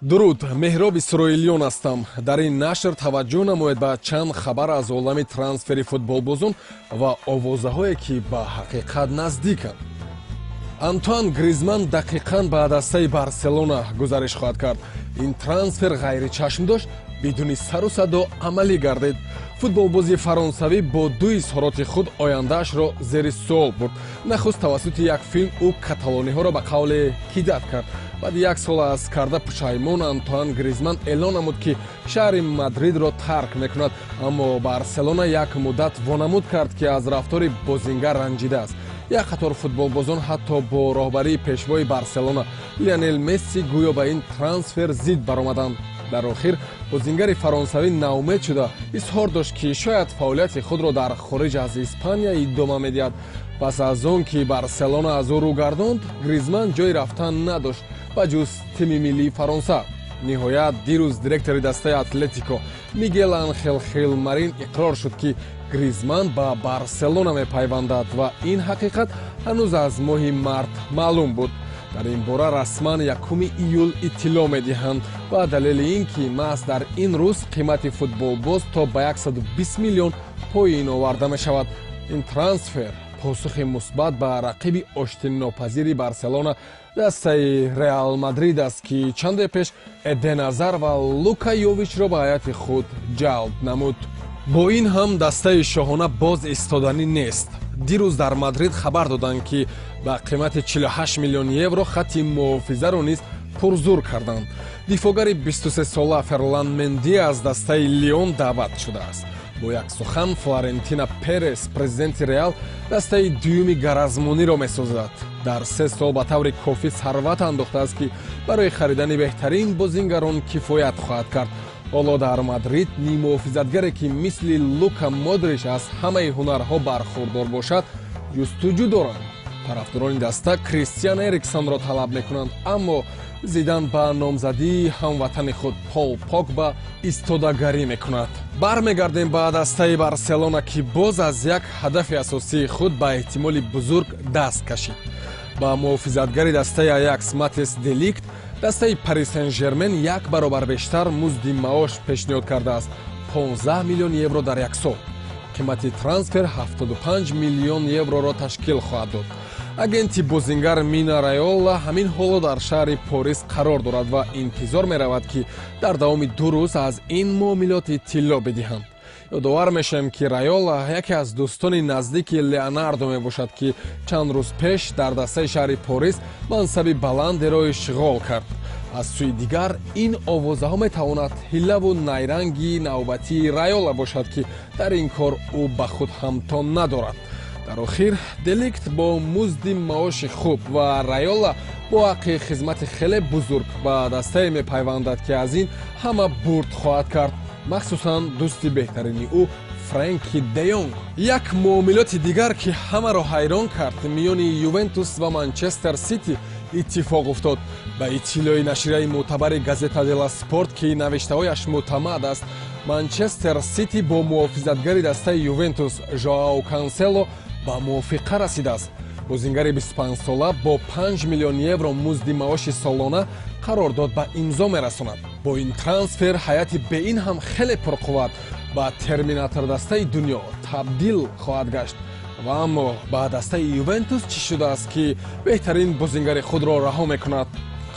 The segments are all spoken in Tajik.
Дуруд, Меҳроб Исроилиён ҳастам. Дар ин нашр таваҷҷӯҳ намоед ба чанд хабар аз олами трансфери футболбозон ва овозаҳое, ки ба ҳақиқат наздиканд. Антуан Гризман дақиқан ба дастаи Барселона гузариш хоҳад кард. Ин трансфер ғайричашм дошт, бидуни сару садо амалӣ гардид. Футболбози фаронсавӣ бо ду изҳороти худ ояндаашро зери суол бурд. Нахуст тавассути як филм ӯ каталониҳоро ба қавле кидать кард. Баъди як сол аз карда пушаймон, Антуан Гризман эълон намуд, ки шаҳри Мадридро тарк мекунад, аммо Барселона як муддат вонамуд кард, ки аз рафтори бозингар ранҷидааст. Як қатор футболбозон, ҳатто бо роҳбарии пешвои Барселона Лионел Месси, гӯё ба ин трансфер зид баромаданд. Дар охир бозингари фаронсавӣ ноумед шуда, изҳор дошт, ки шояд фаъолияти худро дар хориҷ аз Испания идома медиҳад. Пас аз он ки Барселона аз ӯ рӯ гардонд, Гризман ҷои рафтан надошт ба ҷуз тими миллии Фаронса. Ниҳоят, дирӯз директори дастаи Атлетико Мигел Анхел Хил Марин иқрор шуд, ки Гризман ба Барселона мепайвандад ва ин ҳақиқат ҳанӯз аз моҳи март маълум буд. Дар ин бора расман 1 июл иттилоъ медиҳанд ва далели ин ки маҳз дар ин рӯз қимати футболбоз то ба 120 миллион поин оварда мешавад. Ин трансфер посухи мусбат ба рақиби оштиннопазири Барселона, дастаи Реал Мадрид аст, ки чанде пеш Эден Азар ва Лука Йовичро ба ҳайати худ ҷалб намуд. Бо ин ҳам дастаи шоҳона боз истоданӣ нест. Дирӯз дар Мадрид хабар доданд, ки ба қимати 48 миллион евро хатти муҳофизаро низ пурзур карданд. Дифоъгари 23-сола Ферлан Менди аз дастаи Лион даъват шудааст. Бо як сухан, Флорентино Перес, президенти Реал, дастаи дуюми гаразмониро месозад. Дар 3 сол ба таври кофӣ сарват андохтааст, ки барои харидани беҳтарин бозингарон кифоят хоҳад кард. Ҳоло дар Мадрид нимуҳофизатгаре, ки мисли Лука Модрич аз ҳамаи ҳунарҳо бархурдор бошад, ҷустуҷӯ доранд. Тарафдорони даста Кристиан Эриксонро талаб мекунанд, аммо Зидан ба номзадии ҳамватани худ Пол Погба истодагарӣ мекунад. Бармегардем ба дастаи Барселона, ки боз аз як ҳадафи асосии худ ба эҳтимоли бузург даст кашид. Ба муҳофизатгари дастаи Аякс Матес Деликт дастаи Пари Сен Жермен як баробар бештар музди маош пешниҳод кардааст: 15 миллион евро дар як сол. Қимати трансфер 75 миллион евроро ташкил хоҳад дод. Агенти бозингар Мина Райола ҳамин ҳоло дар шаҳри Порис қарор дорад ва интизор меравад, ки дар давоми 2 рӯз аз ин муомилот иттилоъ бидиҳанд. Ёдовар мешавем, ки Райола яке аз дӯстони наздики Леонардо мебошад, ки чанд рӯз пеш дар дастаи шаҳри Порис мансаби баландеро ишғол кард. Аз сӯи дигар, ин овозаҳо метавонад ҳиллаву найранги навбатии Райола бошад, ки дар ин кор ӯ ба худ ҳамто надорад. Дар охир Деликт бо музди маоши хуб ва Райола бо ҳаққи хизмати хеле бузург ба дастае мепайвандад, ки аз ин ҳама бурд хоҳад кард, махсусан дӯсти беҳтарини ӯ Френки Деёнг. Як муомилоти дигар, ки ҳамаро ҳайрон кард, миёни Ювентус ва Манчестер Сити иттифоқ уфтод. Ба иттилои нашрияи мӯътабари Газета делла Спорт, ки навиштаҳояш мӯътамад аст, Манчестер Сити бо муҳофизатгари дастаи Ювентус Жоао Кансело ба мувофиқа расидааст. Бозингари 25-сола бо 5 миллион евро музди маоши солона қарордод ба имзо мерасонад. Бо ин трансфер ҳайати беин ҳам хеле пурқувват ба терминатор дастаи дунё табдил хоҳад гашт. Ва аммо ба дастаи Ювентус чӣ шудааст, ки беҳтарин бозингари худро раҳо мекунад?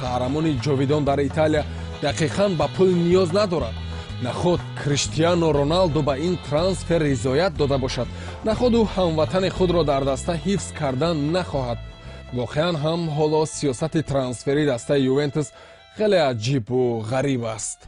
Қаҳрамони ҷовидон дар Италия дақиқан ба пул ниёз надорад. Наход Криштиано Роналдо ба ин трансфер ризоят дода бошад? Наход ӯ ҳамватани худро дар даста ҳифз кардан нахоҳад? Воқеан ҳам, ҳоло сиёсати трансферии дастаи Ювентус хеле аҷибу ғариб аст.